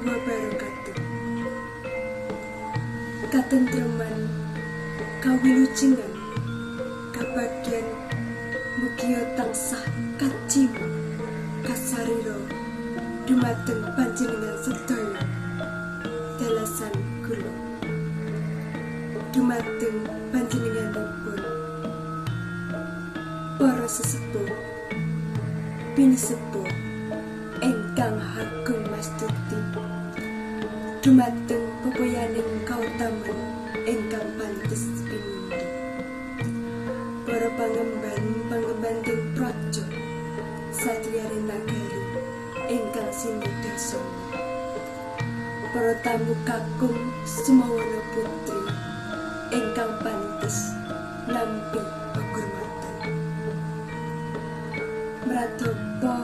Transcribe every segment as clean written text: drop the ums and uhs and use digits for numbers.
Wabarakatuh. Katentreman, kawilujengan, kabagyan mugia tansah kaciwa kasarira dumateng panjenengan sedaya dalasan kula, dumateng panjenenganipun para sesepuh pinisepuh ingkang hageng mastuti, dumateng pepoyaning kautaman ingkang pantes pinundhi, para pangemban pangembanting praja satriyaning nagari ingkang sinudarsana, para tamu kakung sumawana putri ingkang pantes nampi pakurmatan. Mradapa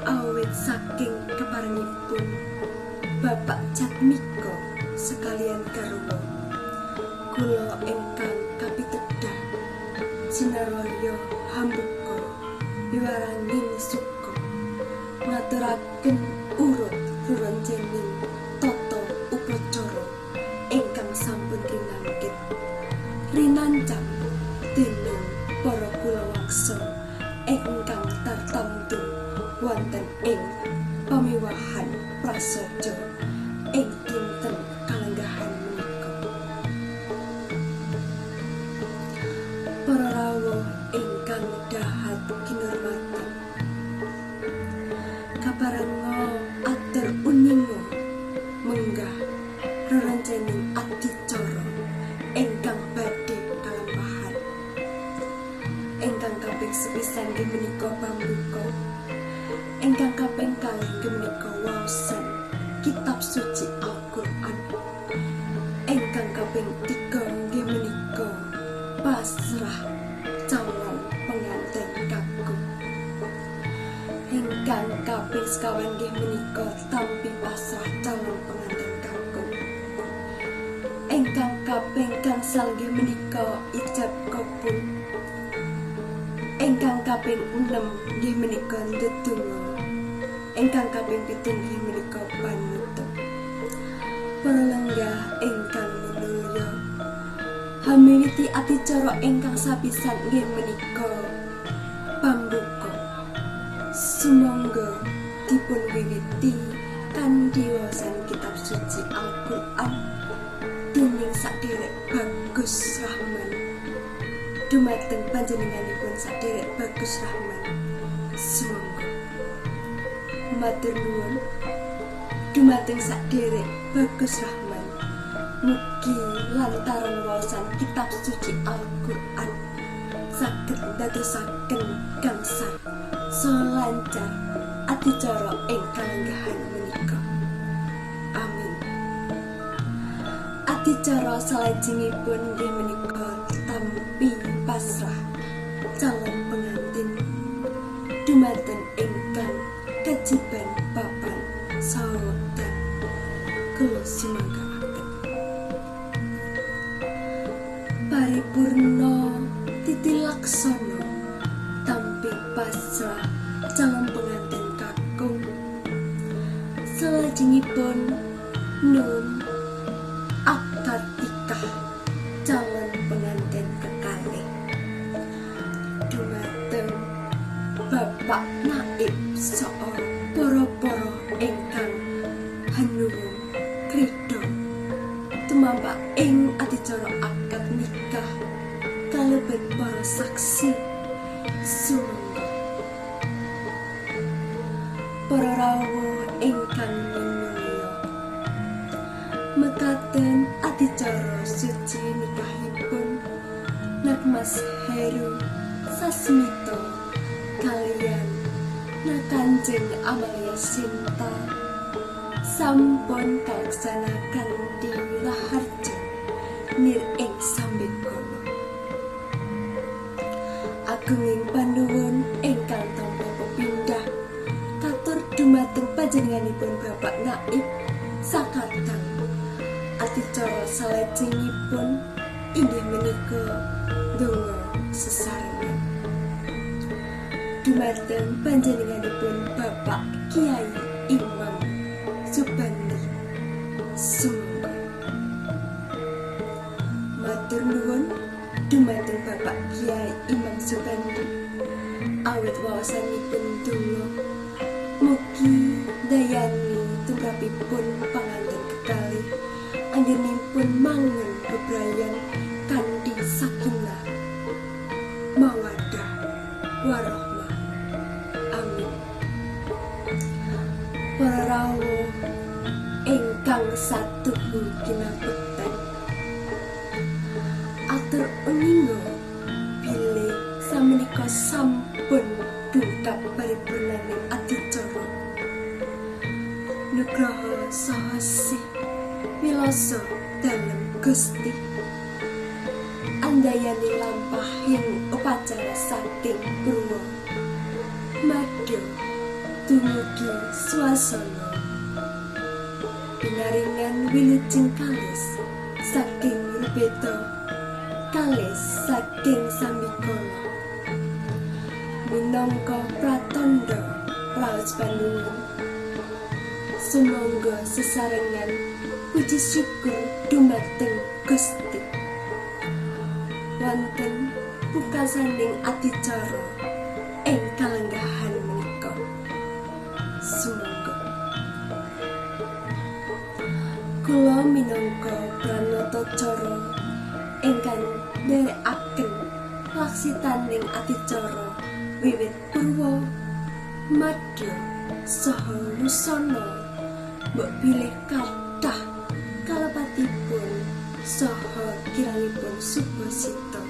awit saking keparengipun Bapak Jatmiko sekalian garwa kula ingkang kapitedah sinaraya hambuka wiwaraning suka ngaturaken urut rerencening tata upacara ingkang sampun rinangkit rinancang dening para kulawangsa ingkang tartamtu wonten ing pamiwahan prasaja ing dinten kalenggahan menika. Para rawuh ingkang dahat kinurmatan, kaparenga atur uninga menggah rerencening adicara ingkang badhe kalampahan. Ingkang kaping sepisan inggih menika pambuka, ingkang kaping kalih inggih menika waosan kitab suci Al-Qur'an, ingkang kaping tiga inggih menika pasrah calon pengantin kakung, ingkang kaping sekawan inggih menika tampi pasrah calon pengantin kakung, ingkang kaping gangsal inggih menika ijab kabul, ingkang kaping 6 inggih menika ndedonga, ingkang kaping 7 inggih menika panutup. Para lenggah ingkang minulya, hamiwiti adicara ingkang sapisan inggih menika pambuka. Sumangga dipun wiwiti kanthi waosan kitab suci Al-Qur'an dening saderek Bagus Rahman. Dumateng panjenenganipun saderek Bagus Rahman, sumangga. Matur nuwun dumateng saderek Bagus Rahman. Mugi lantaran waosan kitab suci Al-Qur'an saged ndadosaken gangsar saha lancar adicara ing kalenggahan menika. Amin. Adicara salajengipun inggih menika tampi pasrah calon pengantin dumateng ingkang kajiban papan saha wekdal. Kula sumanggaaken. Paripurna titilaksana tampi pasrah calon pengantin kakung. Salajengipun nun akad nikah calon pengantin kekalih dumateng Bapak Naib saha para-para ingkang hanuwun krida tumampak ing adicara akad nikah kalebet para saksi, sumangga. Para rawuh ingkang minulya, mekaten adicara suci nikahipun Nak Mas Heru Sasmito kaliyan Nak Kanjeng Amalia Sinta sampun kalaksanakan kanthi raharja nir ing sambekala. Agunging panuwun ingkang tanpa pepindhah katur dumateng panjenenganipun Bapak Naib sakatang. Adicara salajengipun inggih menika donga sesarengan dumateng panjenenganipun Bapak Kiai Imam Subandi. Tumrapipun panganten kekalih anggenipun mangun bebrayan kanthi sakinah, mawaddah, warahmah. Amin. Para rawuh ingkang satuhu kinabekten, atur uninga bilih samenika sampun dungkap paripurnaning adicara. Nugraha saha sih wilasa dalem Gusti andayani lampahing upacara saking purwa madya dumugi swasana pinaringan wilujeng kalis saking rubeda kalis saking sambikala minangka pratandha raos panuwun. Sumangga sesarengan puji syukur dumateng Gusti wonten pungkasaning adicara ing kalenggahan menika. Sumangga kula minangka pranata cara ingkang nderekaken laksitaning adicara wiwit purwa, madya, saha wusana, mbok bilih kathah kalepatipun saha kirangipun subasita,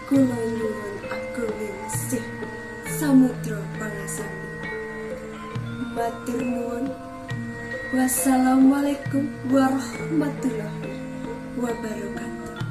kula nyuwun agunging sih samudra pangasami. Matur nuwun. Wassalamualaikum warahmatullahi wabarakatuh.